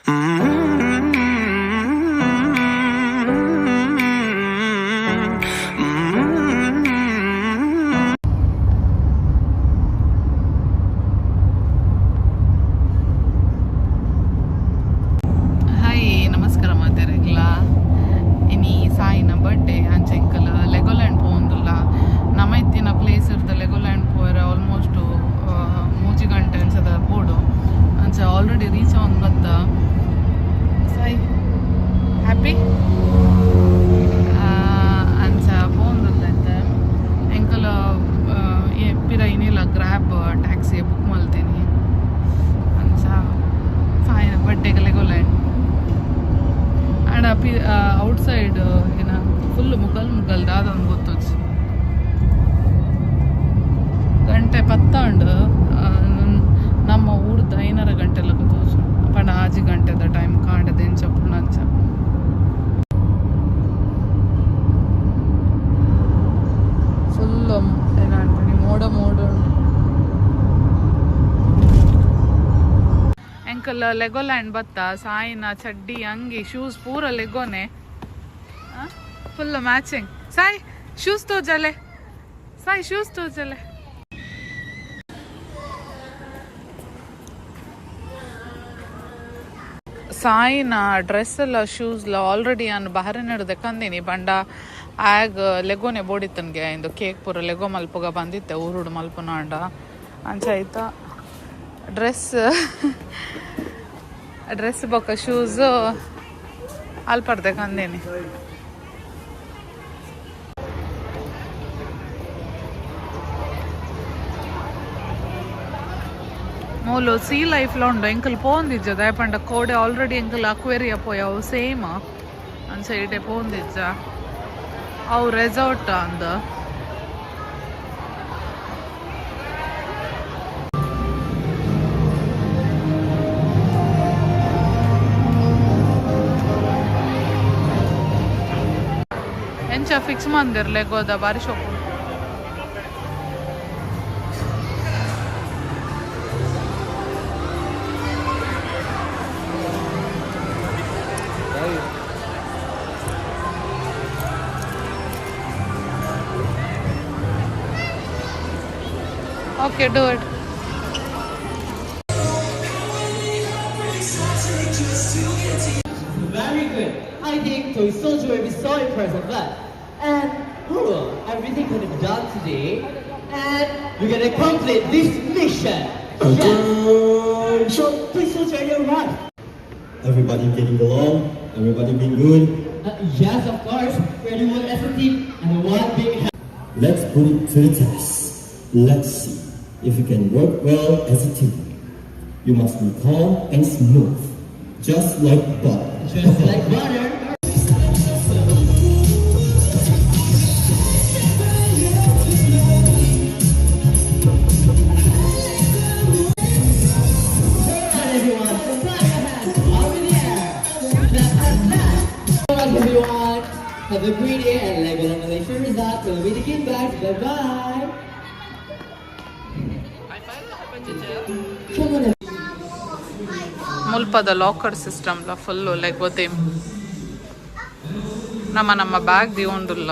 Hi, ನಮಸ್ಕಾರ ಮಾತೆರೆಗ್ಲ. ಇನಿ ಸಾಯಿನ birthday. ಅಂಚ ಎಂಕಲ್ ಲೆಗೋಲ್ಯಾಂಡ್ ಪೋವೊಂದುಲ್ಲ. ನಮ ಇತ್ತಿನ ಪ್ಲೇಸ್ ಇರ್ದ ಲೆಗೋಲ್ಯಾಂಡ್ ಪೋಯರೆ ಆಲ್ಮೋಸ್ಟ್ 3 ಗಂಟೆ ಅಂಚದ ಬೋಡು. ಅಂಚ ಆಲ್ರೆಡಿ ರೀಚ್ ಆವೊಂದು ಬತ್ತ. ಸಾಯಿ ಹ್ಯಾಪಿ. ಅಂಚ ಪೋವೊಂದುಲ್ಲ. ಇತ್ತೆ ಎಂಕಲ್ ಪಿರ ಇನಿಲ ಗ್ರ್ಯಾಬ್ ಟ್ಯಾಕ್ಸಿ ಬುಕ್ ಮಲ್ತೀನಿ. ಅಂಚ ಸಾಯಿನ ಬರ್ಡೇಗೆ ಲೆಗೋಲ್ಯಾಂಡ್. ಆಂಡ ಪಿ ಔಟ್ ಸೈಡ್ ಏನ ಫುಲ್ ಮುಗಲ್ ಮುಗಲ್ ದಾದೊಂದು ಗೊತ್ತುಜ್ಜಿ. ಗಂಟೆ ಪತ್ತಾಂಡ್. ನಮ್ಮ ಊರ್ದ 5:30 ಗಂಟೆ ಲಕ ತೋಜು ಪಂಡ 6 ಗಂಟೆದ ಟೈಮ್ ಕಾಂಡೆ ದೆಂಚ ಪುಣಂಚ. ಫುಲ್ ಏನ ಅನ್ಪುನಿ, ಮೋಡ ಮೋಡ ಉಂಡು. ಎಂಕಲ್ ಲೆಗೋಲ್ಯಾಂಡ್ ಬತ್ತ. ಸಾಯಿನ ಚಡ್ಡಿ, ಅಂಗಿ, ಶೂಸ್ ಪೂರ ಲೆಗೋನೆ, ಫುಲ್ ಮ್ಯಾಚಿಂಗ್. ಸಾಯಿ, ಶೂಸ್ ತೋಜಲೆ. ಸಾಯಿ, ಶೂಸ್ ತೋಜಲೆ. ಸಾಯಿನ ಡ್ರೆಸ್ ಎಲ್ಲ ಶೂಸ್ ಎಲ್ಲ ಆಲ್ರೆಡಿ ನಾನು ಬಹರೇನ್ ದೆಕ್ಕಂದಿನಿ. ಬಂಡ ಆಗ ಲೆಗೋನೆ ಬೋಡಿತ್ತನ್ಗೆ. ಇಂದು ಕೇಕ್ ಪೂರ ಲೆಗೋ ಮಲ್ಪುಗ ಬಂದಿತ್ತೆ ಊರುಡು ಮಲ್ಪುನ. ಅಂಡ ಅಂಚ ಆಯ್ತಾ ಡ್ರೆಸ್ ಡ್ರೆಸ್ ಬೊಕ್ಕ ಶೂಸ್ ಅಲ್ಪರ್ದೆ ಕಂದೇನಿ. ಮೂಲು ಸೀ ಲೈಫ್ಲ ಉಂಡು. ಎಂಕಲ್ ಪೋಂದಿಜ್ಜ ದಾಯೆ ಪಂಡ ಕೋಡೆ ಆಲ್ರೆಡಿ ಎಂಕಲ್ ಅಕ್ವೇರಿಯ ಪೋಯವು ಸೇಮ್. ಅಂಚ ಇಡೆ ಪೋಂದಿಜ್ಜ. ಅವು ರೆಸಾರ್ಟ್ ಅಂದ್. ಎಂಚ ಫಿಕ್ಸ್ ಮಂದಿರ್ ಲೆಗೋದ, ಬಾರಿ ಶೋಕು. Okay, do it. Very good. I think Toy Soldier will be so impressed of that. And Ruru, everything could have done today. And we're gonna complete this mission. Yes. So, Toy Soldier, you're right. Everybody getting along? Everybody being good? Yes, of course. We're the one as a team and one big Let's put it to the test. Let's see if you can work well as a team. You must be calm and smooth, just like butter. Just like butter. Alright, everyone, clap your hands up in the air. Clap and clap. Alright, everyone. Have a great day at Legoland Malaysia Resort. We'll be taking back. Bye bye. Come on. ಮುಲ್ಪದ locker ಸಿಸ್ಟಮ್ಲ full Lego theme. ನಮ್ಮ ನಮ್ಮ bag ದಿವೊಂದುಲ್ಲ.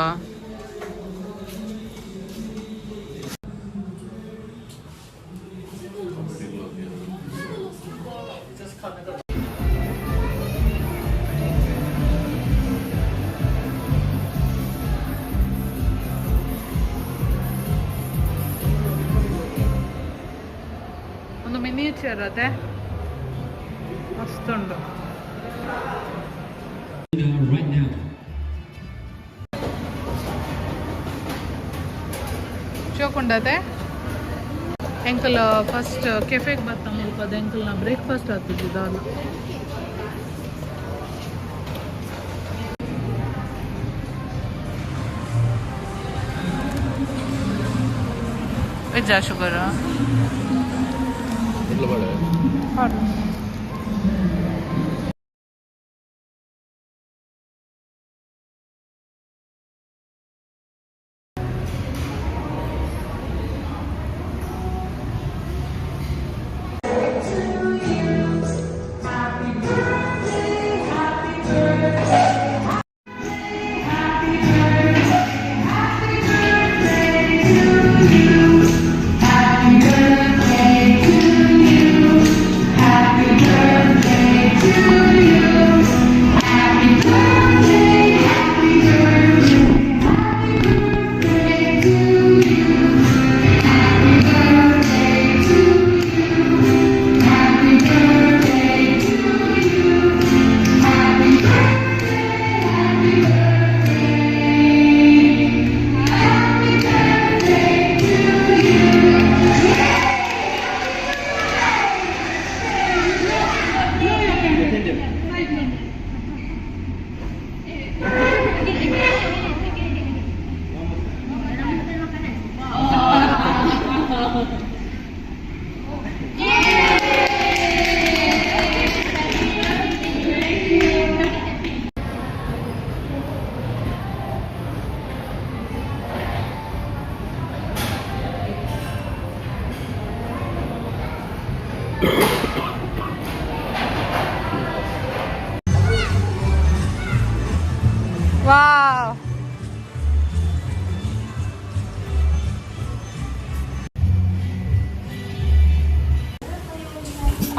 ಒಂದು miniature ಅದೇ, ಮಸ್ತ್ ಉಂಡು. Right now. ಶೋಕುಂಡತೆ. ಎಂಕಲ್ first ಕೆಫೆಗೆ ಬತ್ತ. ಮುಲ್ಪದ ಎಂಕಲ್ನ breakfast ಆತಿದ್ದಿದ್ದಲ್ಲ. ವೆಜ್ಜಾ sugar? ಹೌದು.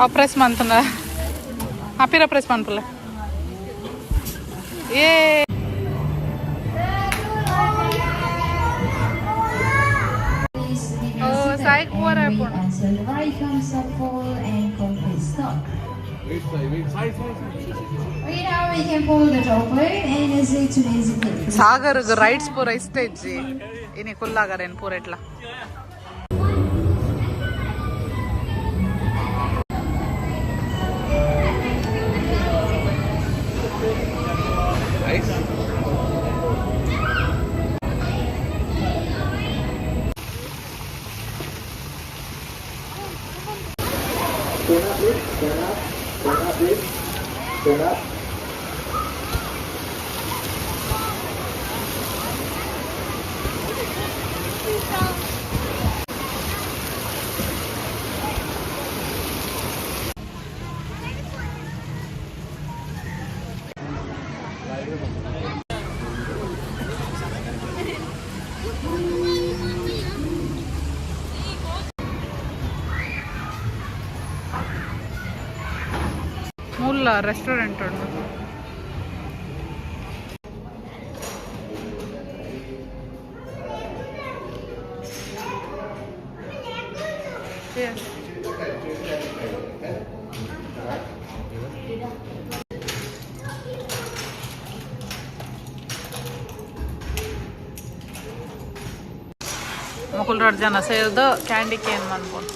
ಆ ಪ್ರೆಸ್ ಮಂತನ ಆ ಪಿರ ಪ್ರೆಸ್ ಮನ್ಪುಲ ಏ. Please remain Oh, seated Sai and Kuwar wait airport. until the ride comes up full and complete stop. Okay, now we can pull the door open and exit to the exit gate. Sagar rides ಪೂರ ಇಷ್ಟ ಇಜ್ಜಿ ಇನಿ ಕುಲ್ಲಾಗರೇನು ಪೂರ ಇಟ್ಲ. Stand up, please. Stand up. Stand up, please. Stand up. ಮೂಲ restaurant ಉಂಟು. Yes. ಮೊಕುಲ್ ಜನ ಸೇರ್ದು candy ಕೇನ್ ಮನ್ಪುನು.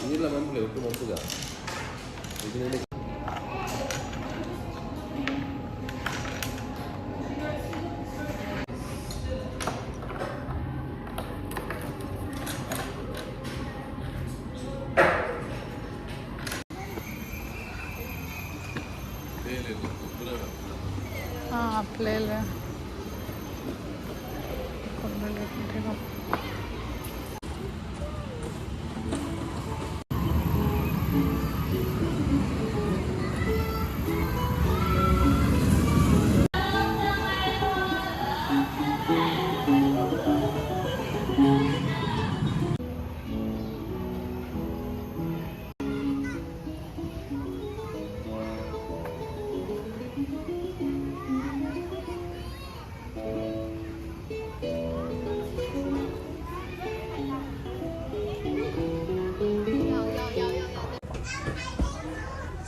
हाँ, प्ले ले.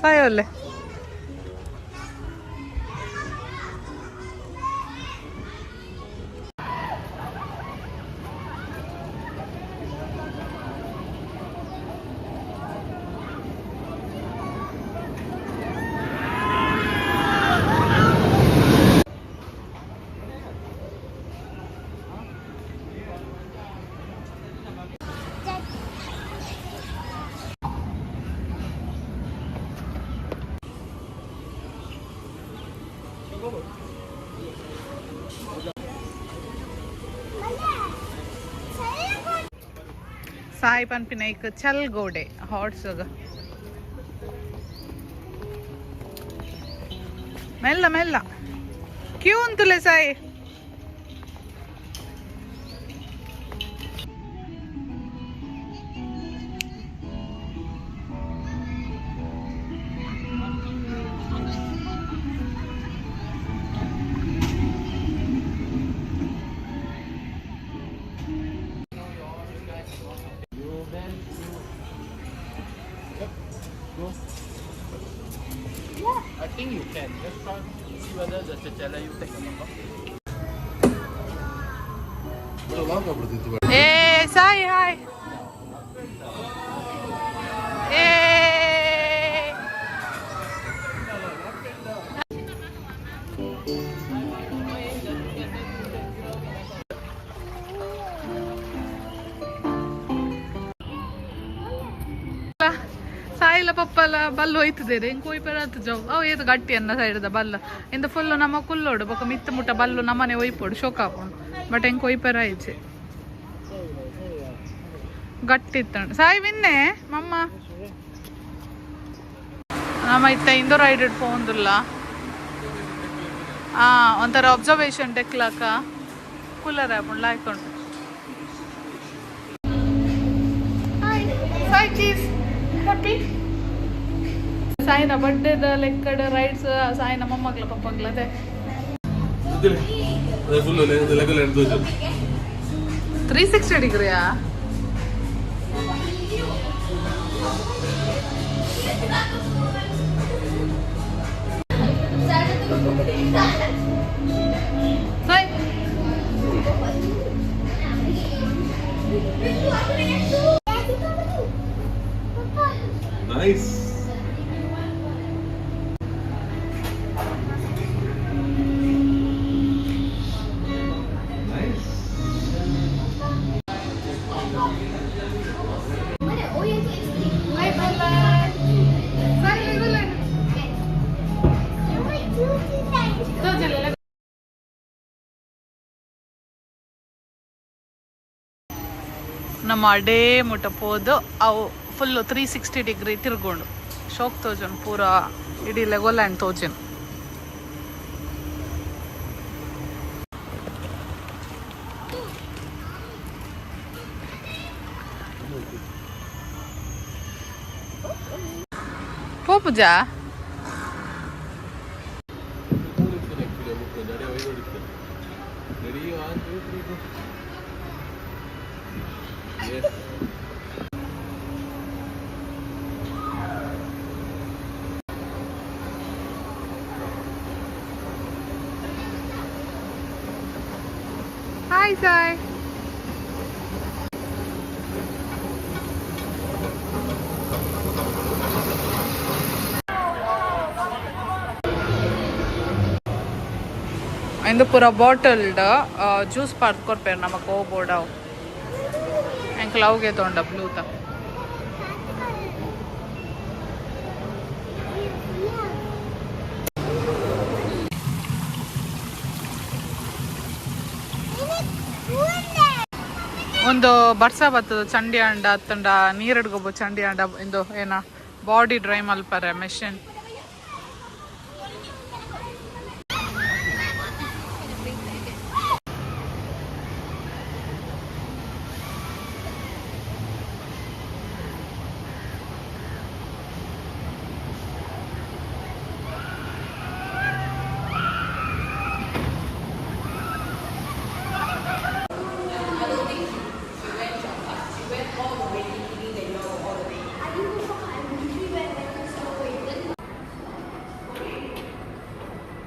ಸಾಯೋಲ್ಲೆ. ಸಾಯಿ ಪನ್ಪಿನ ಇಕ್ ಚಲ್ ಗೋಡೆ ಹಾಟ್ಸ್ ಮೆಲ್ಲ ಮೆಲ್ಲ ಕ್ಯೂ ಉಂತುಲೆ Sai. I think you can. Just try see whether the Cecella you take or not. ಏ ಸಾಯಿ, ಹಾಯ್. ಏ ಸಾಯಿಲ ಪಪ್ಪಲ ಬಲ್ಲು ಹೋಯ್ತದೆ ಇಂಕ್ ಒಯ್ಪೆರ ಜಾವ್ ಅವು ಏತು ಗಟ್ಟಿ ಅನ್ನ ಸೈಡ್ದ ಬಲ್ಲ ಇಂದ ಫುಲ್ ನಮ್ಮ ಕುಲ್ಲೋಡು ಬೊಕ ಮಿತ್ತ ಮುಟ್ಟ ಬಲ್ಲು ನಮ್ಮನೆ ಒಯ್ಪೋಡು ಶೋಕ ಆಪುಂಡು. ಬಟ್ ಎಂಕ್ ಒಯ್ಪೆರ ಇಜ್ಜಿ, ಗಟ್ಟಿ ಇತ್ತಂಡು. ಸಾಯಿ ವಿನ್ನೆ ಮಮ್ಮ ನಮ್ಮ ಇತ್ತ ಇಂದೋ ರೈಡ್ ಪೋಂದುಲ್ಲ. ಆ ಒಂಥರ ಅಬ್ಸರ್ವೇಷನ್ ಡೆಕ್ಲಾಕ ಕೂಲರ್ ಆಪುಂಡು, ಲಾಯ್ಕೊಂಡು. Hi Sai, cheese. ಹ್ಯಾಪಿ. ಸಾಯಿನ ಬರ್ಡೇದ ಲೆಕ್ಕಡ್ ರೈಡ್ಸ್ ಸಾಯಿನ ಮೊಮ್ಮಗ್ಲ ಪಪ್ಪಗ್ಲದೆ. ಫುಲ್ ಲೆಗೋಲ್ಯಾಂಡ್ ತೋಜು. 360 ಡಿಗ್ರಿಯಾ? Sai. Nice. Nice. Hi Bella. Sai Legoland. ತೋಜಲೆ. ನಮ್ಮ ಅಡೇ ಮುಟ್ಟ ಪೋದು ಅವು ಫುಲ್ಲು 360 ಡಿಗ್ರಿ ತಿರ್ಗೊಂಡು ಶೋಕ್ ತೋಜನ್, ಪೂರ ಇಡೀ ಲೆಗೋಲ್ಯಾಂಡ್ ತೋಜನ್. ಪೋ ಪೂಜಾ. Ready, 1, 2, 3, go. Yes. Hi Sai. ಇಂದು ಪೂರ ಬಾಟಲ್ಡ್ ಜ್ಯೂಸ್ ಪಾರ್ದ್ ಕೊರ್ಪೇರು ನಮಕ್ ಹೋಗ್ಬೋಡವು. ಎಂಕಲ್ ಅವುಗೆ ತೊಂಡ ಬ್ಲೂತ. ಒಂದು ಬರ್ಸ ಬತ್ತದ, ಚಂಡಿ ಅಂಡ ಅತ್ತಂಡ ನೀರಡ್ಗೊಬ್ಬ ಚಂಡಿ ಅಂಡ. ಇಂದು ಏನ ಬಾಡಿ ಡ್ರೈ ಮಲ್ಪರೆ ಮೆಷಿನ್.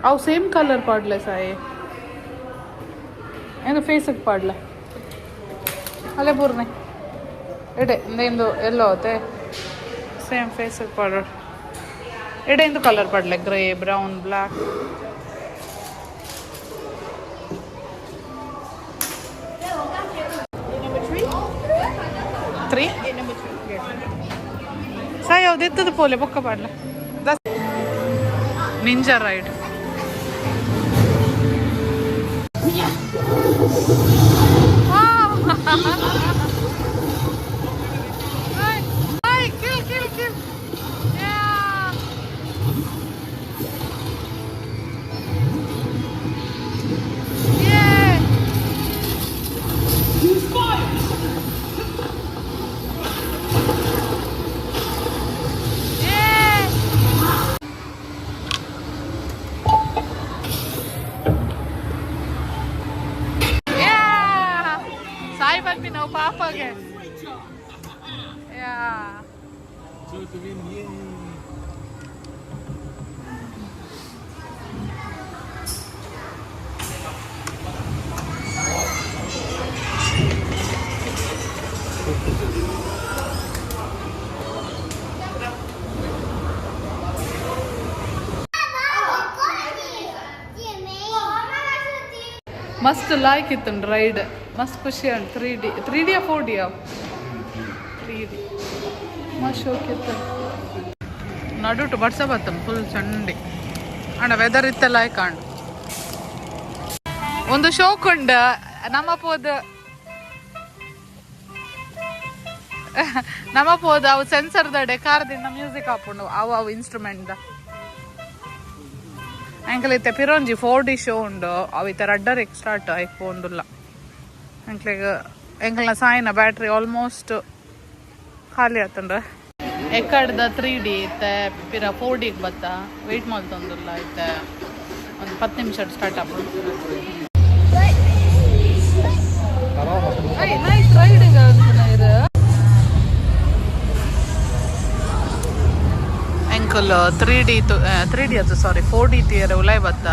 ಅವು ಸೇಮ್ ಕಲರ್ ಪಾಡ್ಲೆ ಸಾಯಿ. ಏನು ಫೇಸಿಗೆ ಪಾಡ್ಲೆ ಅಲ್ಲೇ ಪೂರ್ಣೆ ಎಡೆ ಇಂದು ಎಲ್ಲೋ ಅತ್ತೆ ಸೇಮ್ ಫೇಸಿಗೆ ಪಾಡೋಡು. ಎಡೆ ಇಂದು colour ಪಾಡ್ಲೆ, grey, brown, black. Three Sai ಯಾವ್ದು ಎತ್ತದ ಪೋಲೆ ಬೊಕ್ಕ ಪಾಡ್ಲೆ. Ninja ride. Hi, hi, kill, kill, kill. Yeah. Yeah. Yeah. Yeah. Sai ಪನ್ಪಿನವು ಪಾಪಗೆ. Yeah. Two to win, yay. ಮಸ್ತ್ ಲೈಕ್ ಇತ್ತು ರೈಡ್, ಮಸ್ತ್ ಖುಷಿ ಉಂಟು. 3D, 3ಡಿಯಾ 4ಡಿಯಾ? 3D. ಮಸ್ತ್ ಶೋಕ್ ಇತ್ತು. ನಡುಟು ಬರ್ಸ ಬತ್ತ ಫುಲ್ ಚಂಡಿ ಅಣ್ಣ. ವೆದರ್ ಇತ್ತೆಲ್ಲ ಕಾಂಡು. ಒಂದು ಶೋಕ್ ಉಂಡು. ನಮ್ಮ ಪೋದ ನಮ್ಮ ಪೋದ ಅವು ಸೆನ್ಸರ್ ದಡೆ ಕಾರ್ದಿಂದ ಮ್ಯೂಸಿಕ್ ಹಾಪುಂಡು ಅವು ಅವು ಇನ್ಸ್ಟ್ರೂಮೆಂಟ್ the. ಅಂಕಲ್ ಇತ್ತೆ ಪಿರೋಂಜಿ 4D show ಉಂಡು. ಅವು ಇತ್ತೆ ರಡ್ಡರ್ ಸ್ಟಾರ್ಟ್ ಆಯ್ಕ್ ಪೋಂದುಲ್ಲ. ಅಂಕ್ಲೆಗ್ ಎಂಕಲ್ನ ಸಾಯಿನ ಬ್ಯಾಟ್ರಿ ಆಲ್ಮೋಸ್ಟ್ ಖಾಲಿ ಆತಂಡ್ರೆ. ಎಕ್ಕಡ್ದ 3D ಇತ್ತೆ ಪಿರ 4D ಬತ್ತ ವೇಟ್ ಮಲ್ತೊಂದುಲ್ಲ ಇತ್ತೆ ಒಂದು 10 ನಿಮಿಷ ಸ್ಟಾರ್ಟ್ ಆಪುಂಡು. ನೈಸ್ ರೈಡಿಂಗ್ ಎಂಕಲ್ 3D 3D ಅದು ಸಾರಿ 4D theatre ಉಲಾಯ್ ಬತ್ತ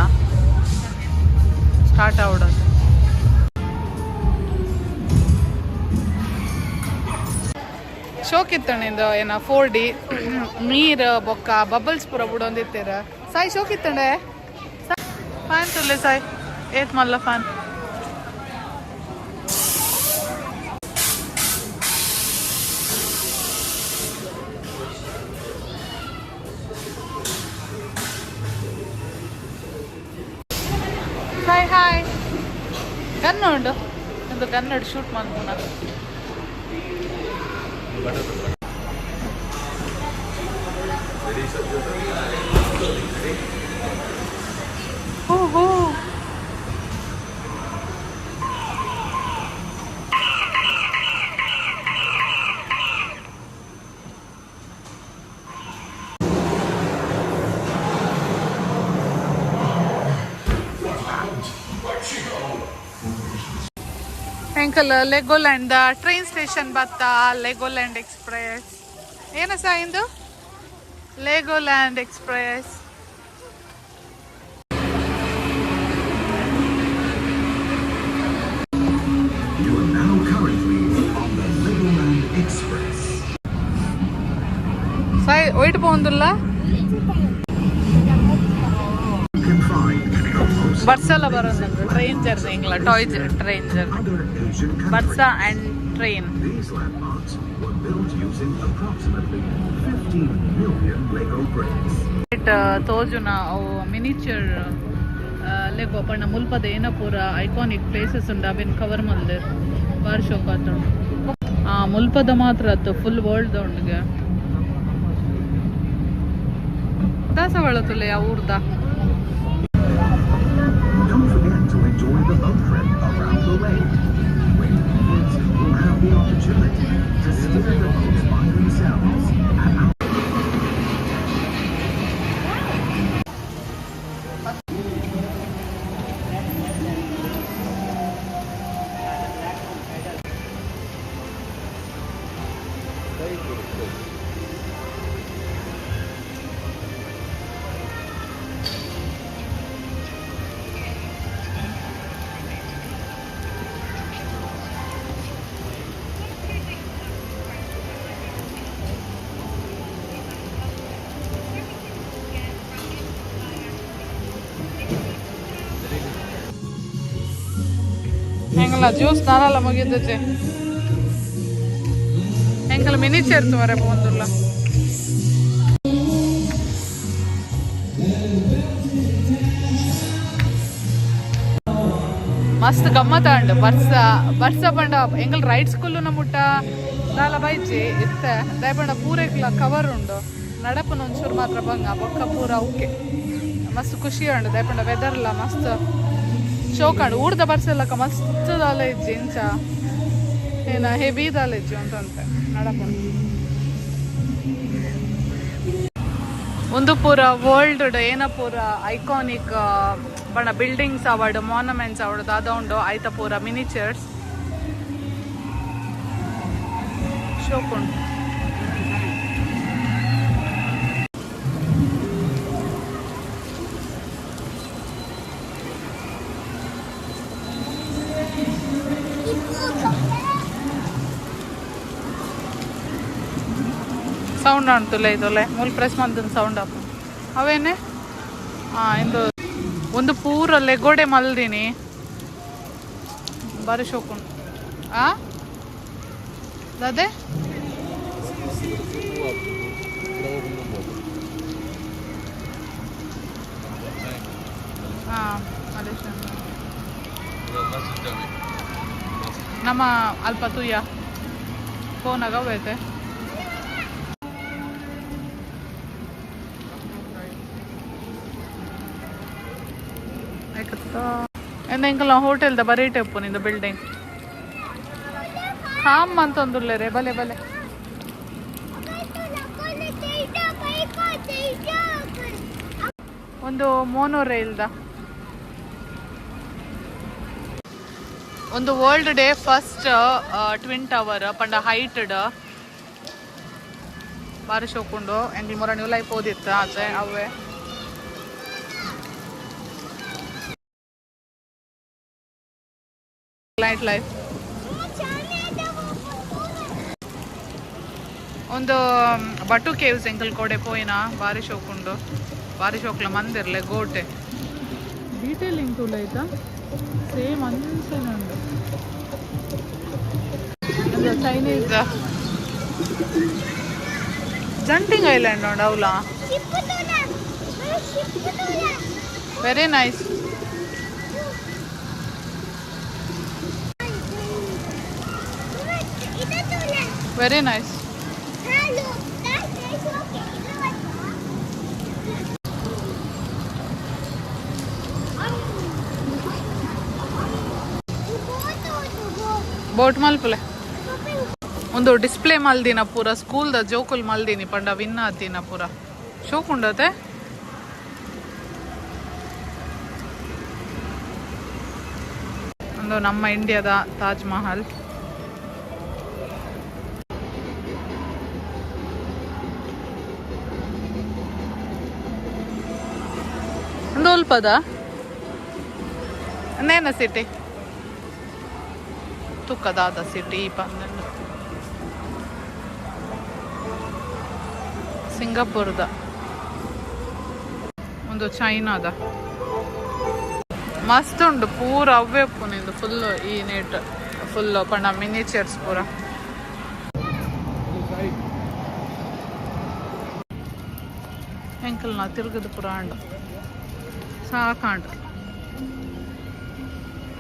ಸ್ಟಾರ್ಟ್ ಆವಡದು. ಶೋಕ್ ಇತ್ತಣ್ಣಿಂದು ಏನ 4D ನೀರು ಬೊಕ್ಕ ಬಬಲ್ಸ್ ಪೂರ ಬುಡೊಂದಿತ್ತೀರ. ಸಾಯಿ ಶೋಕ್ ಇತ್ತಂಡೆ ಫ್ಯಾನ್ ತುಲ್ಲೆ ಸಾಯಿ ಏತ್ ಮಲ್ಲ ಫ್ಯಾನ್. ಹಾಯ್ ಹಾಯ್ ಗನ್ ಉಂಡು ಒಂದು ಗನ್ನಡ್ ಶೂಟ್ ಮಾಡ್ಬೋಣ. ಹೂ ಹೂ ಎಂಕಲ್ ಲೆಗೋಲ್ಯಾಂಡ್ ಟ್ರೈನ್ ಸ್ಟೇಷನ್ ಬತ್ತ ಲೆಗೋಲ್ಯಾಂಡ್ ಎಕ್ಸ್ಪ್ರೆಸ್ ಏನ ಸಾ ಇಂದು Legoland express. You are now currently on the Legoland Express. Sai ಒಯ್ಟ್ ಪೋಂದುಲ್ಲ. You can find the most ಬರ್ಸಲ್ಲ ಬರೋದು ಟ್ರೈನ್ ಜರ್ನಿ ಇಂಗ್ಲ toy train journey other Asian ಬರ್ಸ countries. And train. These landmarks were built using approximately 15 million Lego bricks. ತೋಜುನ ಅವು ಮಿನಿಚರ್ Lego ಪಂಡ ಮುಲ್ಪದ ಏನ ಪೂರ iconic places ಉಂಡು ಅವೆನ್ ಕವರ್ ಮಲ್ದೆರ್ ಬಾರಿ ಶೋಕ್ ಆತುಂಡು. ಆ ಮುಲ್ಪದ ಮಾತ್ರ ಅತ್ತು ಫುಲ್ ವರ್ಲ್ಡ್ ಉಂಡುಗೆ ದಾಸವಾಳ ತುಲೆ ಆ ಊರ್ದ. Don't forget to enjoy the boat trip around the lake, where kids will have the opportunity to steer the boats by themselves at our ಎಂಕಲ್ನ ಜ್ಯೂಸ್ ನಾನಲ್ಲ ಮುಗಿದ್ದಜೆ ಎಂಕಲ್ ಮಿನಿ ಚೇರ್ ತುವರೆ ಪೋಂದುಲ್ಲ. ಮಸ್ತ್ ಗಮ್ಮತ್ ಅಂಡ್ ಬರ್ಸ ಬರ್ಸ ಪಂಡ ಎಂಕಲ್ ರೈಟ್ ಸ್ಕೂಲ್ ಮುಟ್ಟ ದಾಲ ಬೈಜಿ ಇತ್ತೆ ದಾಯಪಂಡ ಪೂರೆಗ್ಲ ಕವರ್ ಉಂಡು ನಡಪನ ಒಂಚೂರು ಮಾತ್ರ ಬಂಗ ಬೊಕ್ಕ ಪೂರ ಓಕೆ ಮಸ್ತ್ ಖುಷಿ ಉಂಡು. ದಾಯಪಂಡ ವೆದರ್ಲ ಮಸ್ತ್ ಶೋಕ್ ಉಂಡು. ಊರ್ದ ಬರ್ಸಲ್ಲಕ ಮಸ್ತ್ ದಾಲ ಇಜ್ಜಿ ಇಂಚ ಏನ ಹೆವಿ ದಾಲ ಇಜ್ಜಿ ಅಂತಂತೆ ನಡಪುಂಡು. ಒಂದು ಪೂರ ವರ್ಲ್ಡ್ ಏನ ಪೂರ ಐಕಾನಿಕ್ ಬಣ್ಣ ಬಿಲ್ಡಿಂಗ್ಸ್ ಅವಾರ್ಡ್ ಮಾನ್ಯುಮೆಂಟ್ಸ್ ಅವಾರ್ಡ್ ದಾದ ಉಂಡು ಐತ ಪೂರ ಮಿನಿಚರ್ಸ್ ಶೋಕ್ ಉಂಡು. ಸೌಂಡ್ ಅಂಟುಲ್ಲ ಇದೊಲೆ ಮೂಲು ಪ್ರೆಸ್ ಮಂತನ ಸೌಂಡ್ ಆಪುಂಡು ಅವೇನೆ ಇಂದು ಒಂದು ಪೂರ ಲೆಗೋಡೆ ಮಲ್ದಿನಿ ಬಾರಿ ಶೋಕ್ ಉಂಡು. ಆ ದಾದೆ ಮಲೇಷ್ಯಾ ನಮ್ಮ ಅಲ್ಪ ತುಯ್ಯ ಫೋನಾಗ ಹೋಯ್ತೆ. ಎಂದ ಹೋಟೆಲ್ದ ಬರೀಟೆ ಉಪ್ಪು ನಿಂದು ಬಿಲ್ಡಿಂಗ್ ಹಾಮ್ ಅಂತಂದುಲ್ಲೇರೆ ಬಲೆ ಬಲೆ. ಒಂದು ಮೋನೋ ರೈಲ್ದ ಒಂದು world day first twin tower ಪಂಡ ಹೈಟಡ್ ಬಾರಿ ಶೋಕುಂಡು. ಎಂಗ್ಲ್ ಮೊರ ನ್ಯೂ ಲೈಫ್ ಓದಿತ್ತ ಆಚೆ ಅವೇ. ನೈಟ್ ಲೈಫ್ ಒಂದು ಬಟು ಕೇವ್ಸ್ ಎಂಕಲ್ ಕೋಡೆ ಪೋಯಿನ ಬಾರಿ ಶೋಕುಂಡು. ಬಾರಿ ಶೋಕ್ಲ ಮಂದಿರ್ಲೆ ಗೋಟೆ ಡೀಟೇಲಿಂಗ್ ತೂಲ ಆಯ್ತಾ, ಸೇಮ್ ಅಂಚನೆ ಉಂಡು. ಚೈನೀಸ್ ಜಂಟಿಂಗ್ ಐಲ್ಯಾಂಡ್ ಉಂಡು ಅವಲ. Very nice. Very nice. Boat ಮಲ್ಪುಲೆ. ಒಂದು ಡಿಸ್ಪ್ಲೇ ಮಲ್ದಿನ ಪೂರ ಸ್ಕೂಲ್ದ ಜೋಕುಲ್ ಮಲ್ದಿನಿ ಪಂಡ ವಿನ್ ಆತಿನ ಪೂರ ಶೋಕ್ ಉಂಡತೆ. ಒಂದು ನಮ್ಮ ಇಂಡಿಯಾದ ತಾಜ್ ಮಹಲ್. ಒಂದು ಅಲ್ಪದ ನೇನ ಸಿಟಿ ತುಕ್ಕದಾದ ಸಿಟಿ ಪಂದಂಡು ಸಿಂಗಾಪುರದ ಒಂದು ಚೈನಾದ ಮಸ್ತ್ ಉಂಡು ಪೂರ ಅವ್ವೆ ಉಪ್ಪುನಿಂದು ಫುಲ್ ಈ ನೇಟ್ ಫುಲ್ ಪಂಡ ಮಿನಿಚರ್ಸ್ ಪೂರ. ಎಂಕಲ್ ನಾ ತಿರುಗದು ಪೂರ ಅಂಡು ಸಾಕಾಂಡು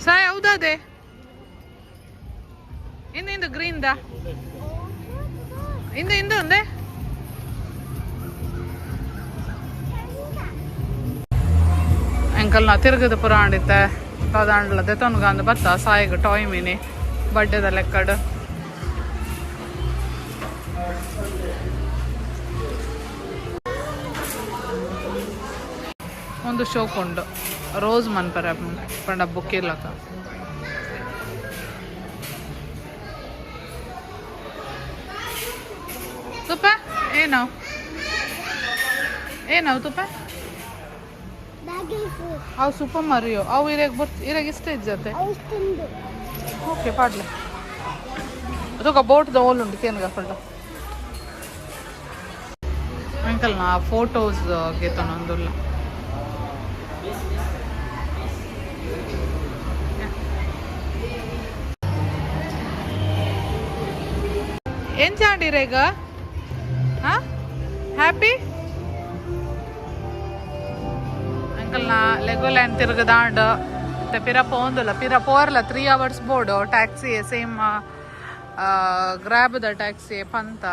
ಸಾಯ್ ಹೌದಾದೆ ಇಂದು ಇಂದು ಗ್ರೀನ್ ದಾ ಇಂದು ಇಂದು ಒಂದೇ ಎಂಕಲ್ನ ತಿರುಗದ ಪುರ ಆಂಡಿತ್ತೆ ದಾದಾಂಡ್ಲ ದೆತೊನ್ಗ ಬತ್ತ ಸಾಯಿಗ್ ಟಾಯ್ ಮೀನಿ ಬಡ್ಡೆದ ಲೆಕ್ಕಡ್. ಒಂದು ಶೋಕ್ ಉಂಡು ರೋಸ್ ಮನ್ಪರೆ ಪಂಡ ಬುಕ್ ಇಲ್ಲಕ. ತುಪ್ಪ ಏನವು ಏನವು ತುಪ್ಪ ಅವು ಸೂಪರ್ ಮಾರಿಯೋ ಅವು ಇರಾಗ ಬರ್ ಇರಾಗ ಇಷ್ಟ ಇಜ್ಜತೆ. ಓಕೆ ಪಾಡ್ಲೆ ಅದಕ್ಕೆ ಬೋಟ್ the ಓಲ್ ಉಂಟು ಕೇನ್ಗ ಫುಲ್. ಅಂಕಲ್ ನಾ ಫೋಟೋಸ್ ಗೆತೊನೊಂದುಲ್ಲ. ಎಂಚಾಂಡಿರೇಗ ಹಾ ಹ್ಯಾಪಿ ಅಂಕಲ್ ನಾ ಲೆಗೋಲ್ಯಾಂಡ್ ತಿರುಗದಾಂಡ್ ಮತ್ತೆ ಪಿರ ಪೋಂದುಲ್ಲ ಪಿರ ಪೋರ್ಲ 3 ಅವರ್ಸ್ ಬೋಡು ಟ್ಯಾಕ್ಸಿ ಸೇಮ್ ಗ್ರ್ಯಾಬ್ದ ಟ್ಯಾಕ್ಸಿ ಪಂತ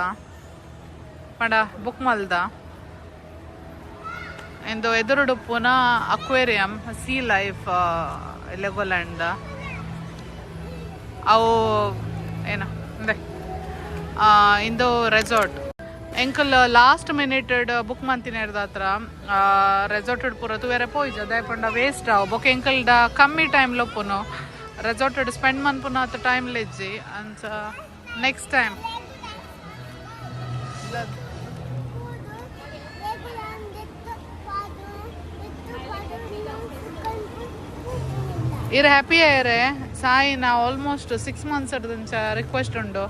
ಪಂಡ ಬುಕ್ ಮಲ್ದ. ಇಂದು ಎದುರುಡುಪ್ಪುನ ಅಕ್ವೇರಿಯಂ ಸಿ ಲೈಫ್ ಲೆಗೋಲ್ಯಾಂಡ್ ಅವು ಏನ ಅಂದೆ ಇಂದು ರೆಸಾರ್ಟ್. ಎಂಕಲ್ ಲಾಸ್ಟ್ ಮಿನಿಟ್ ಬುಕ್ ಮಂತಿನ ಹತ್ರ ರೆಸಾರ್ಟ್ ಪೂರ ತೂವೆರೆ ಪೋಯಿಜ ದಾಯೆ ಪಂಡ ವೇಸ್ಟ್ ಅವು. ಬೊಕ ಎಂಕಲ್ ದ ಕಮ್ಮಿ ಟೈಮ್ ಲೊಪ್ಪುನು ರೆಸಾರ್ಟ್ ಸ್ಪೆಂಡ್ ಮನ್ಪುನ ಅತ್ ಟೈಮ್ ಲೆಜ್ಜಿ ಅಂಚ ನೆಕ್ಸ್ಟ್ ಟೈಮ್. ಇರ್ ಹ್ಯಾಪಿ ಆಯರೆ ಸಾಯಿ ನಾ ಆಲ್ಮೋಸ್ಟ್ 6 ಮಂತ್ಸ್ ದಂಚ ರಿಕ್ವೆಸ್ಟ್ ಉಂಡು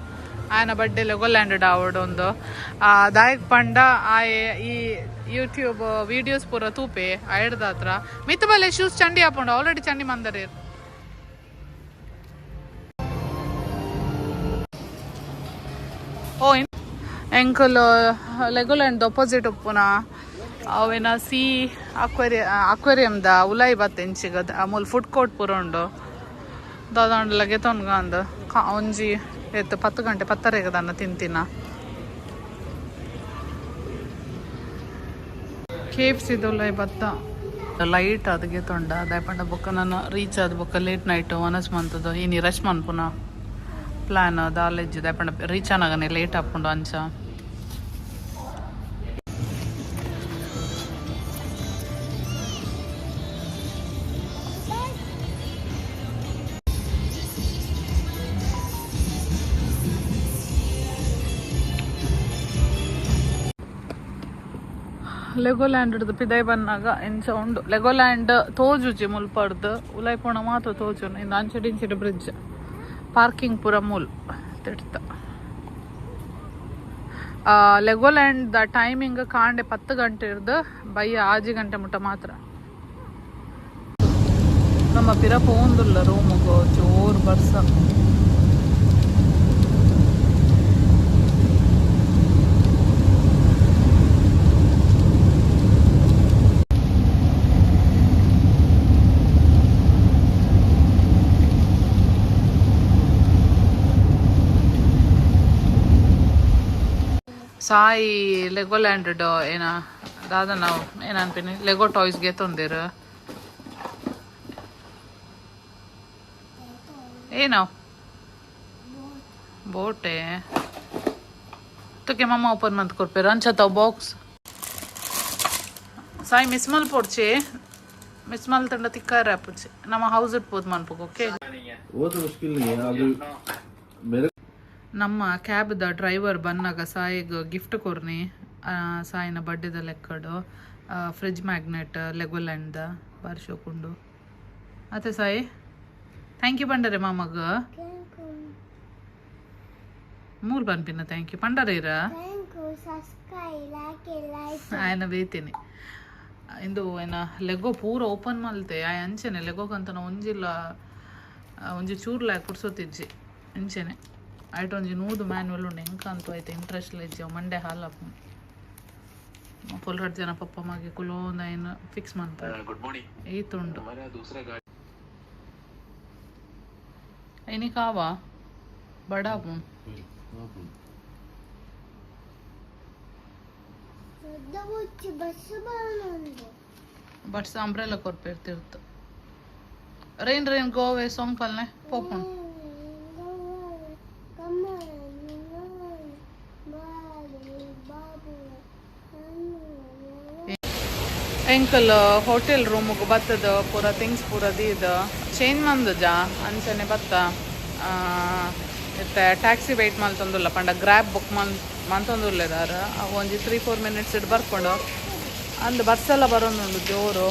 ಆಯನ ಬರ್ಡೇ ಲೆಗೋಲ್ಯಾಂಡ್ ಆವಡ್ ಒಂದು ದಾಯಕ್ ಪಂಡ ಆಯೆ ಈ ಯೂಟ್ಯೂಬ್ ವೀಡಿಯೋಸ್ ಪೂರ ತೂಪೆ ಆಯ್ಡ್ದಾತ್ರ ಮಿತ್ತ ಬಲ್ಲೆ ಶೂಸ್ ಚಂಡಿ ಹಾಪುಂಡು ಆಲ್ರೆಡಿ ಚಂಡಿ ಮಂದರಿ. ಓ ಎಂಕಲ್ ಲೆಗೋಲ್ಯಾಂಡ್ ಅಪೋಸಿಟ್ ಉಪ್ಪುನ ಅವೇನ ಸಿ ಅಕ್ವೇರಿಯಂದ ಉಲಾಯಿ ಬತ್ತೆ ಇಂಚಿಗ ಮೂಲು ಫುಡ್ ಕೋರ್ಟ್ ಪೂರ ಉಂಡು. ದಾದಾಂಡಲ ಗೆತೊನ್ಗ ಅಂದ್ ಒಂಜಿ ಏತ್ 10 ಗಂಟೆ ಪತ್ತರೆಗೆ ದಾನ್ನ ತಿಂತಿನ. ಕೆಎಫ್ಸಿ ಉಲಾಯಿ ಬತ್ತ ಲೈಟ್ ಅದು ಗೆತೊಂಡ ದಾಯೆ ಪಂಡ ಬೊಕ್ಕ ನಾನು ರೀಚ್ ಆದ ಬೊಕ್ಕ ಲೇಟ್ ನೈಟ್ ವನಸ್ ಮಂತದ ಇನಿ ರಶ್ ಮನ್ಪುನ ಪ್ಲಾನ್ ದಾಲೆಜ್ಜಿ ದಾಯೆ ಪಂಡ ರೀಚ್ ಆನಗನೆ ಲೇಟ್ ಆಪುಂಡು ಅಂಚ. ಲೆಗೋಲ್ಯಾಂಡ್ ಪಿದೈ ಬನ್ನಾಗ ಎಂಚ ಉಂಡು. ಲೆಗೋಲ್ಯಾಂಡ್ ತೋಜುಜಿ ಮುಲ್ಪರ್ದು ಉಲೈಪೋಣ ಮಾತ್ರ ತೋಜುನು. ಇಂದು ಅಂಚೆಡ್ ಇಂಚೆಡ್ ಬ್ರಿಡ್ಜ್, ಪಾರ್ಕಿಂಗ್ ಪೂರ ಮೂಲ್ ತಿರ್ತ. ಲೆಗೋಲ್ಯಾಂಡ್ the timing ಕಾಂಡೆ 10 ಗಂಟೆ ಇರ್ದು ಬಯ್ಯ 6 ಗಂಟೆ ಮುಟ್ಟ ಮಾತ್ರ. ನಮ್ಮ ಪಿರ ಪೋಂದುಲ್ಲ ರೂಮುಗು ಜೋರು ಬರ್ಸ. ಸಾಯಿ ಲೆಗೋಲ್ಯಾಂಡ್ ಏನ ದಾದ ನಾವು ಏನನ್ಪಿನಿ ಲೆಗೋ ಟಾಯ್ಸ್ ಗೆತ್ತೊಂದಿರು ಏನೋ ಬೋಟೆ ತುಕೆ ಮಮ್ಮ ಓಪನ್ ಮಂತ್ ಕೊರ್ಪೇರು ಅಂಚತಾವ್ ಬಾಕ್ಸ್. ಸಾಯಿ ಮಿಸ್ ಮಲ್ಪೊಡ್ಚಿ, ಮಿಸ್ ಮಲ್ತಂಡ ತಿಕ್ಕಾರ ಆಪುಜಿ. ನಮ್ಮ ಹೌಸ್ ಇಟ್ಬೋದು ಮನ್ಪುಗ. ಓಕೆ. वो तो मुश्किल नहीं है अभी मेरे ನಮ್ಮ ಕ್ಯಾಬ್ದ ಡ್ರೈವರ್ ಬನ್ನಾಗ ಸಾಯಿಗ್ ಗಿಫ್ಟ್ ಕೊರ್ನಿ, ಸಾಯಿನ ಬರ್ಡೇದ ಲೆಕ್ಕಡು ಫ್ರಿಜ್ ಮ್ಯಾಗ್ನೆಟ್ ಲೆಗೋಲ್ಯಾಂಡ್ದ ಬಾರಿ ಶೋಕುಂಡು ಅತ್ತೆ. Sai, thank you ಪಂಡರೆ ಮಾಮಗ. ಮೂರು ಪನ್ಪಿನ thank you ಪಂಡರೇರ ಆಯನ ಬೇತೀನಿ. ಇಂದು ಏನ ಲೆಗೋ ಪೂರ ಓಪನ್ ಮಲ್ತೆ ಆಯ್ ಅಂಚೆನೆ ಲೆಗೋಕಂತನ ಒಂಜಿಲ್ಲ ಒಂಜಿ ಚೂರ್ಲ ಪುರ್ಸೊತ್ತಿಜ್ಜಿ ಅಂಚೆನೆ. ಐಟ್ ಒಂಜಿ 100 ಮ್ಯಾನ್ಯುವಲ್ ಉಂಡು, ಎಂಕ ಅಂತೂ ಐತೆ ಇಂಟ್ರೆಸ್ಟ್ ಇಜ್ಜಿ. ಅವು ಮಂಡೆ ಹಾಲಪ್ಪು ಫುಲ್ ರಡ್ಡ್ ಜನ ಪಪ್ಪ ಮಗೆ ಕುಲೋಂದು ಐನ್ ಫಿಕ್ಸ್ ಮನ್ಪರೆ ಈತುಂಡು. ಇನಿಕಾವ ಬಡಾಪು ಬಟ್ಸ್ ಅಂಬ್ರೆಲ್ಲ ಕೊರ್ಪೇರ್ ತಿರ್ತು. ರೈನ್ ರೈನ್ ಗೋವೆ ಸಾಂಗ್ ಪಲ್ನೆ ಪೋಪುಂಡು. ಎಂಕಲ್ ಹೋಟೆಲ್ ರೂಮುಗು ಬತ್ತದ ಪೂರ ಥಿಂಗ್ಸ್ ಪೂರ ದೀದ್ ಚೇಂಜ್ ಮಂದುಜ ಅಂಚನೆ ಬತ್ತ. ಇತ್ತೆ ಟ್ಯಾಕ್ಸಿ ವೆಯ್ಟ್ ಮಲ್ತೊಂದುಲ್ಲ ಪಂಡ ಗ್ರ್ಯಾಬ್ ಬುಕ್ ಮಂತೊಂದುಲ್ಲೆದಾರ್. ಅವು ಒಂಜಿ 3-4 ಮಿನಿಟ್ಸ್ it ಬರ್ಕೊಂಡು ಅಂದ್ ಬಸ್ಸೆಲ್ಲ ಬರೋನುಂಡು ಜೋರು.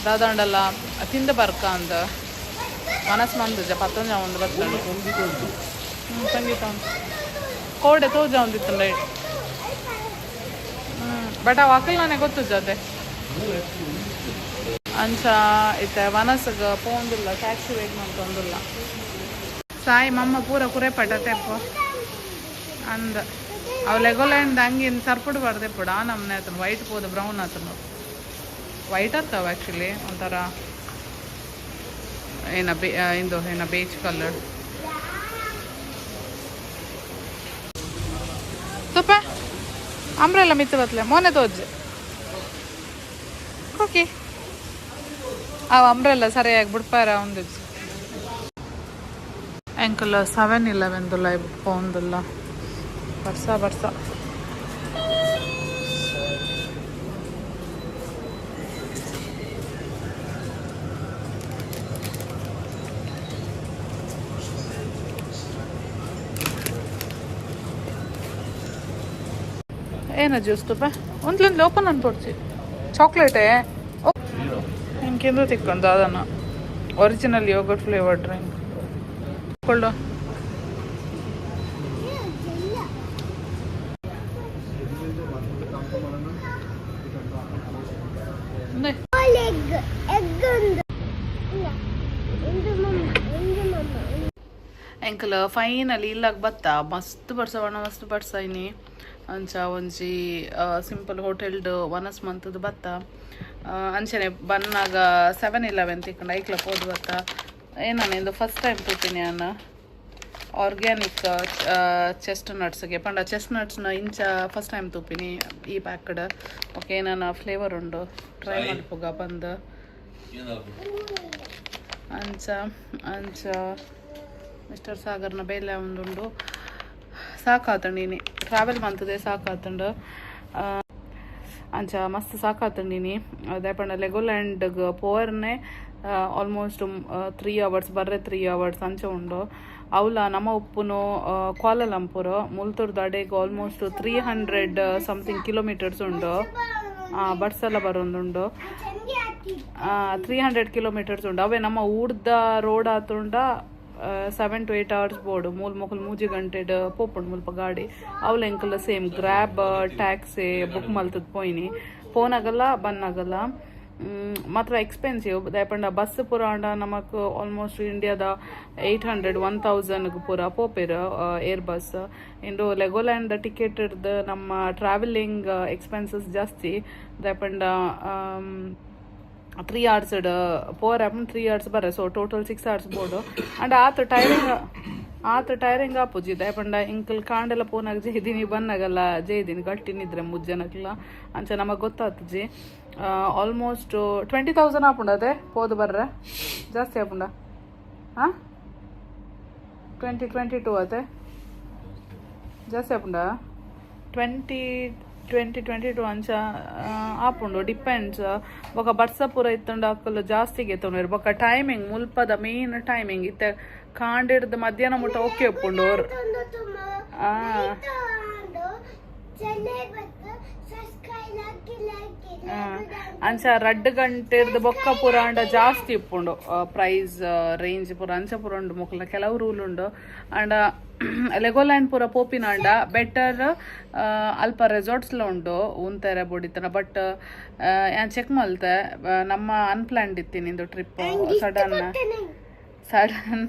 ದಾದಾಂಡಲ ತಿಂದ ಬರ್ಕ ಅಂದ್ ಮನಸ್ ಮಂದುಜ ಪತ್ತೊಂಜ ಒಂದು ಬತ್ತಂಡು ಸಂಗೀತ ಕೋಡೆ ತೋಜ ಒಂದಿತ್ತುಂಡ. ಬಟ್ ಅವು ಅಕಲ್ ನಾನೇ ಗೊತ್ತುಜ ಅದೇ ಅಂಚ. ಇತ್ತೆ ವನಸ್ಗ್ ಪೋಂದುಲ್ಲ, ಟ್ಯಾಕ್ಸಿ ವೇಟ್ ಮಲ್ತೊಂದುಲ್ಲ. ಸಾಯಿ ಮಮ್ಮ ಪೂರ ಕುರೆ ತೆಪ್ಪ ಅಂದ. ಅವು ಲೆಗೋಲ್ಯಾಂಡ್ ಅಂಗಿನ ಸರ್ಪುಡು ಬರ್ದೆಪ್ಪುಡು ಆ ನಮ್ನೆ ಆತನು ವೈಟ್ ಪೋದು ಬ್ರೌನ್ ಆತನು. ವೈಟ್ ಆತಾವ ಆ್ಯಕ್ಚುಲಿ, ಒಂಥರ ಏನ ಬೇ ಇಂದು ಏನ ಬೇಜ್ ಕಲರ್. ತುಪ್ಪ ಅಂಬ್ರೆಲ್ಲ ಮಿತ್ತು ಬತ್ಲೆ ಮೋನೆ ತೋಜ್. ಓಕೆ, ಆ ಅಂಬ್ರೆಲ್ಲ ಸರಿಯಾಗಿ ಬಿಡ್ಪಾರ ಒಂದು. ಎಂಕಲ್ 7-Eleven ದುಲ್ಲ ಪೋಂದುಲ್ಲ. ಬರ್ಸ ಬರ್ಸ. ಏನ ಜ್ಯೂಸ್ ತುಪ್ಪ ಒಂದ್ಲೊಂದು ಓಪನ್ ಅನ್ಪೊಡ್ಚಿ. ಚಾಕ್ಲೇಟೇ ಇಂಕೆಂದು ತಿಕ್ಕೊಂದು ಅದನ್ನು ಒರಿಜಿನಲ್ ಯೋಗರ್ಟ್ ಫ್ಲೇವರ್ ಡ್ರಿಂಕ್ ಕೊಳ್ಳು. ಎಂಕಲ್ ಫೈನಲಿ ಇಲ್ಲಾಗ ಬತ್ತ. ಮಸ್ತ್ ಬರ್ಸ ಬಣ್ಣ ಮಸ್ತ್ ಬರ್ಸ ಇನಿ. ಅಂಚ ಒಂಜಿ ಸಿಂಪಲ್ ಹೋಟೆಲ್ಡ್ ವನಸ್ ಮಂತದ ಬತ್ತ. ಅಂಚನೆ ಬನ್ನಾಗ 7-Eleven ತಿಕ್ಕಂಡು ಐಕ್ಲ ಪೋದು ಬತ್ತ. ಏನ ಇಂದು ಫಸ್ಟ್ ಟೈಮ್ ತೂಪಿನಿ ಅನ್ನ ಆರ್ಗ್ಯಾನಿಕ್ ಚೆಸ್ಟ್ ನಟ್ಸ್ಗೆ ಪಂಡ ಚೆಸ್ಟ್ ನಟ್ಸ್ನ ಇಂಚ ಫಸ್ಟ್ ಟೈಮ್ ತೂಪಿನಿ ಈ ಪ್ಯಾಕ್ಡ್. ಓಕೆ, ಏನಾನ ಫ್ಲೇವರ್ ಉಂಡು, ಟ್ರೈ ಮಲ್ಪುಗ ಬಂದು. ಅಂಚ ಅಂಚ ಮಿಸ್ಟರ್ ಸಾಗರ್ನ ಬೇಲೆ ಒಂದುಂಡು. ಸಾಕಾತಂಡು ಇನಿ ಟ್ರಾವೆಲ್ ಮಂತದೆ ಸಾಕಾತಂಡು. ಅಂಚ ಮಸ್ತ್ ಸಾಕಾತಂಡಿನಿ. ಅದೇ ಪಂಡ ಲೆಗೋಲ್ಯಾಂಡ್ಗ್ ಪೋವರ್ನೆ ಆಲ್ಮೋಸ್ಟ್ 3 ಅವರ್ಸ್ ಬರ್ರೆ 3 ಅವರ್ಸ್ ಅಂಚ ಉಂಡು. ಅವಲ ನಮ್ಮ ಉಪ್ಪುನು ಕ್ವಾಲಲಂಪುರ್ ಮುಲ್ತುರ್ದು ಅಡೆಗ್ ಆಲ್ಮೋಸ್ಟ್ 300 ಸಮಥಿಂಗ್ ಕಿಲೋಮೀಟರ್ಸ್ ಉಂಡು. ಬಸ್ಸೆಲ್ಲ ಬರೋಂದುಂಡು 300 ಕಿಲೋಮೀಟರ್ಸ್ ಉಂಡು ಅವೇ ನಮ್ಮ ಊರ್ದ ರೋಡ್ ಆತುಂಡ 7 to 8 hours ಬೋಡು ಮೂಲ್ ಮೊಕಲ್ ಮೂಜಿ ಗಂಟೆಡ್ ಪೋಪುಂಡು ಮುಲ್ಪ ಗಾಡಿ ಅವ್ಲ ಎಂಕಲ್ಲ ಸೇಮ್ ಗ್ರ್ಯಾಬ್ ಟ್ಯಾಕ್ಸಿ ಬುಕ್ ಮಲ್ತದ್ ಪೋಯಿನಿ ಪೋನಾಗಲ್ಲ ಬನ್ನಾಗಲ್ಲ ಮಾತ್ರ ಎಕ್ಸ್ಪೆನ್ಸಿವ್ ದಾಯಪಂಡ ಬಸ್ ಪೂರ ಆಂಡ ನಮಕ್ ಆಲ್ಮೋಸ್ಟ್ ಇಂಡಿಯಾದ 800 1000 ಪೂರ ಪೋಪೆರ್ ಏರ್ ಬಸ್ ಇಂದು ಲೆಗೋಲ್ಯಾಂಡ್ ಟಿಕೆಟ್ ಇರ್ದು ನಮ್ಮ ಟ್ರಾವೆಲಿಂಗ್ ಎಕ್ಸ್ಪೆನ್ಸಸ್ ಜಾಸ್ತಿ ದಾಯಪಂಡ 3 ಅವರ್ಸ್ 4 ಆಪುಂಡು 3 ಅವರ್ಸ್ ಬರ ಸೊ ಟೋಟಲ್ 6 ಅವರ್ಸ್ ಬೋಡು ಅಂಡ್ ಆತ ಟೈರಿಂಗ್ ಆಪುಜಿ ದಾಯಪಂಡ ಇಂಕಲ್ ಕಾಂಡೆಲ್ಲ ಪೋನಾಗ ಜೈದಿನಿ ಬನ್ನಾಗಲ್ಲ ಜೈದಿನಿ ಗಟ್ಟಿ ನಿದ್ರೆ ಮುಜ್ಜನಕ್ಲ ಅಂಚ ನಮಗೆ ಗೊತ್ತಾತುಜಿ ಆಲ್ಮೋಸ್ಟ್ 20,000 ಆಪುಂಡು ಅದೇ ಪೋದು ಬರ್ರೆ ಜಾಸ್ತಿ ಆಪುಂಡ ಹಾಂ 2022 ಅದೇ ಜಾಸ್ತಿ ಆಪುಂಡ 20 20 22 ಅಂಚ ಆಪುಂಡು ಡಿಪೆಂಡ್ಸ್ ಬೊಕ ಬರ್ಸ ಪೂರ ಇತ್ತುಂಡ ಅಕ್ಕಲು ಜಾಸ್ತಿ ಗೆತ್ತೊಂಡು ಬೊಕ ಟೈಮಿಂಗ್ ಮುಲ್ಪದ ಮೇನ್ ಟೈಮಿಂಗ್ ಇತ್ತೆ ಕಾಂಡಿಡ್ದು ಮಧ್ಯಾಹ್ನ ಮುಟ್ಟ ಓಕೆ ಉಪ್ಪುಂಡು ಅಂಚ ರಡ್ಡ್ ಗಂಟೆರ್ದು ಬೊಕ್ಕ ಪೂರ ಅಂಡ ಜಾಸ್ತಿ ಉಪ್ಪುಂಡು ಪ್ರೈಸ್ ರೇಂಜ್ ಪೂರ ಅಂಚ ಪೂರ ಉಂಡು ಮೊಕಲ್ನ ಕೆಲವು ರೂಲ್ ಉಂಡು ಅಂಡ ಲೆಗೋಲ್ಯಾಂಡ್ ಪೂರ ಪೋಪಿನ ಅಂಡ ಬೆಟರ್ ಅಲ್ಪ ರೆಸಾರ್ಟ್ಸ್ಲ ಉಂಡು ಉಂತೆರೆ ಬೋಡಿತ್ತನ ಬಟ್ ಯಾನ್ ಚೆಕ್ ಮಲ್ತೆ ನಮ್ಮ ಅನ್ಪ್ಲಾನ್ಡ್ ಇತ್ತಿ ನಿಂದು ಟ್ರಿಪ್ ಸಡನ್ ಸಡನ್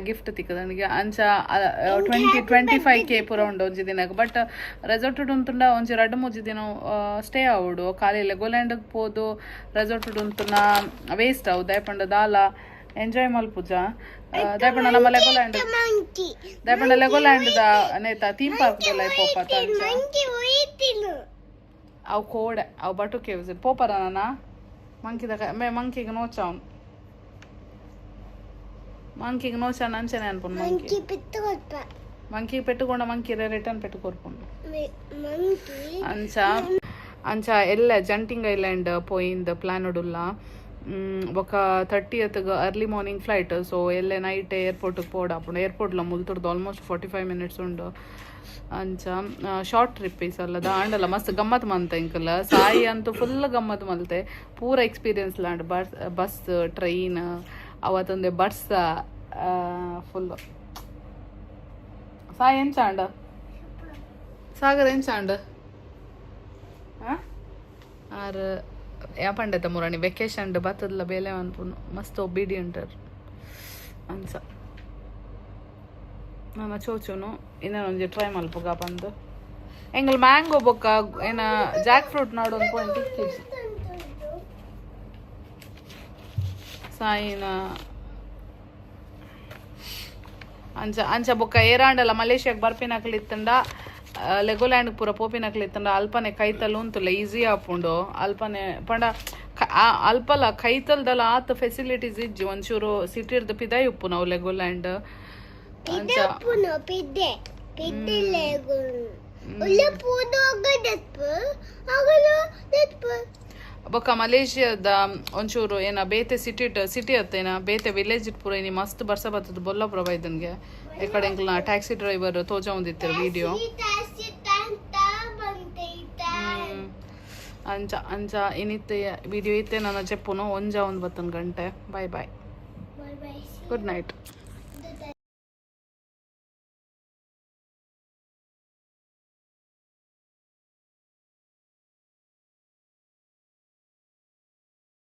ಗಿಫ್ಟ್ ತಿಕ್ಕದ ನನಗೆ ಅಂಚ 20 25K ಪೂರ ಉಂಡು ಒಂಜಿ ದಿನಕ್ಕೆ ಬಟ್ ರೆಸಾರ್ಟ್ ಉಂತುಂಡ ಒಂಜಿ ರಡ್ಡ್ ಮೂಜಿ ದಿನ ಸ್ಟೇ ಆವೊಡು ಖಾಲಿ ಲೆಗೋಲ್ಯಾಂಡ್ ಪೋದು ರೆಸಾರ್ಟ್ ಉಂತುನ ವೇಸ್ಟ್ ಅವು ದಾಯಪಂಡ ದಾಲ ಎಂಜಾಯ್ ಮಲ್ಪುಜ ದಾಯಪಂಡ ನಮ್ಮ ಲೆಗೋಲ್ಯಾಂಡ್ ದಾಯಪಂಡ ಲೆಗೋಲ್ಯಾಂಡ್ ದ ನೇತ ಥೀಮ್ ಪಾರ್ಕ್ ದಲ್ಲ ಪೋಪ ಅವು ಕೋಡೆ ಅವು ಬಟು ಕೇವ್ಸ್ ಪೋಪರ ನಾನ ಮಂಕಿದ ಮೇ ಮಂಕಿಗೆ ನೋಚಾವ್ನು ಮಂಕಿಗೆ ನೋಚಾಣ ಅಂಚನೆ ಅನ್ಪುಂಡು ಮಂಕಿ ಮಂಕಿ ಪೆಟ್ಟುಕೊಂಡ ಮಂಕಿ ರಿಟರ್ನ್ ಪೆಟ್ಟು ಕೊರ್ಪುಂಡು ಅಂಚ ಅಂಚ ಎಲ್ಲ ಜಂಟಿಂಗ್ ಐಲ್ಯಾಂಡ್ ಪೋಯಿಂದ್ ಪ್ಲಾನ್ ಉಡುಲ್ಲ ಬೊಕ 30th early morning flight so ಎಲ್ಲೆ ನೈಟ್ ಏರ್ಪೋರ್ಟ್ ಪೋಡಾಪುಂಡು ಏರ್ಪೋರ್ಟ್ಲ ಮುಲ್ತುರ್ದು ಆಲ್ಮೋಸ್ಟ್ 45 ಮಿನಿಟ್ಸ್ ಉಂಡು ಅಂಚ ಶಾರ್ಟ್ ಟ್ರಿಪ್ ಈ ಸಲದ ಆಂಡಲ ಮಸ್ತ್ ಗಮ್ಮತ್ ಮಂತೆ ಇಂಕಲ ಸಾಯಿ ಅಂತೂ ಫುಲ್ ಗಮ್ಮತ್ ಮಲ್ತೆ ಪೂರ ಎಕ್ಸ್ಪೀರಿಯನ್ಸ್ ಲಾಂಡ್ ಬಸ್ ಬಸ್ ಟ್ರೈನ್ ಅವತ್ತೊಂದೆ ಬರ್ಸ ಫುಲ್ ಸಾಯಿ ಎಂಚಾಂಡ ಸಾಗರ್ ಎಂಚಾಂಡ ಆರ್ ಯಾ ಪಂಡೆತ ಮುರಾಣಿ ವೆಕೇಶನ್ ಬತ್ತದಲ ಬೇಲೆ ಅನ್ಪುನು ಮಸ್ತ್ ಒಬಿಡಿಯಂಟರ್ ಅಂಚ ನನ್ನ ಚೋಚುನು ಇನ್ನೊಂಜಿ ಟ್ರೈ ಮಲ್ಪುಗ ಬಂದು ಎಂಗಲ್ ಮ್ಯಾಂಗೋ ಬೊಕ್ಕ ಏನ ಜಾಕ್ ಫ್ರೂಟ್ ನಾಡೊಂದು ಪಾಯಿಂಟ್ ಇಕ್ಕಿಜಿ ಸಾಯಿನ ಅಂಚ ಅಂಚ ಬೊಕ್ಕ ಏರಾಂಡಲ ಮಲೇಷ್ಯಾಗ್ ಬರ್ಪಿನಕಲ್ ಇತ್ತಂಡ ಲೆಗೋಲ್ಯಾಂಡ್ ಪೂರ ಪೋಪಿನಕಲ್ ಇತ್ತಂಡ ಅಲ್ಪನೆ ಕೈತಲ್ ಉಂತುಲ್ಲ ಈಸಿ ಆಪುಂಡು ಅಲ್ಪನೆ ಪಂಡ ಅಲ್ಪಲ ಕೈತಲ್ದಲ ಆತ ಫೆಸಿಲಿಟೀಸ್ ಇಜ್ಜಿ ಒಂಚೂರು ಸಿಟಿರ್ದು ಪಿದಾಯಿ ಉಪ್ಪು ನಾವು ಲೆಗೋಲ್ಯಾಂಡ್ ಅಂಚ ಬೊಕ್ಕ ಮಲೇಷ್ಯಾದ ಒಂಚೂರು ಏನ ಬೇತೆ ಸಿಟಿ ಸಿಟಿ ಅತ್ತೇನ ಬೇತೆ ವಿಲೇಜ್ ಪೂರ ಇನಿ ಮಸ್ತ್ ಬರ್ಸ ಬರ್ತದ ಬೊಲ್ಲ ಪೂರ ಬೈದನ್ಗೆ ಈ ಕಡೆ ಎಂಕ್ಲ ಟ್ಯಾಕ್ಸಿ ಡ್ರೈವರ್ ತೋಜ ಒಂದಿತ್ತೆರ್ ವಿಡಿಯೋ ಅಂಚ ಅಂಚ ಇನಿತ್ತೆ ವಿಡಿಯೋ ಇತ್ತೆ ನನ್ನ ಚೆಪ್ಪುನು ಒಂಜ ಒಂದು ಬತ್ತನ್ ಗಂಟೆ. Bye bye, good night.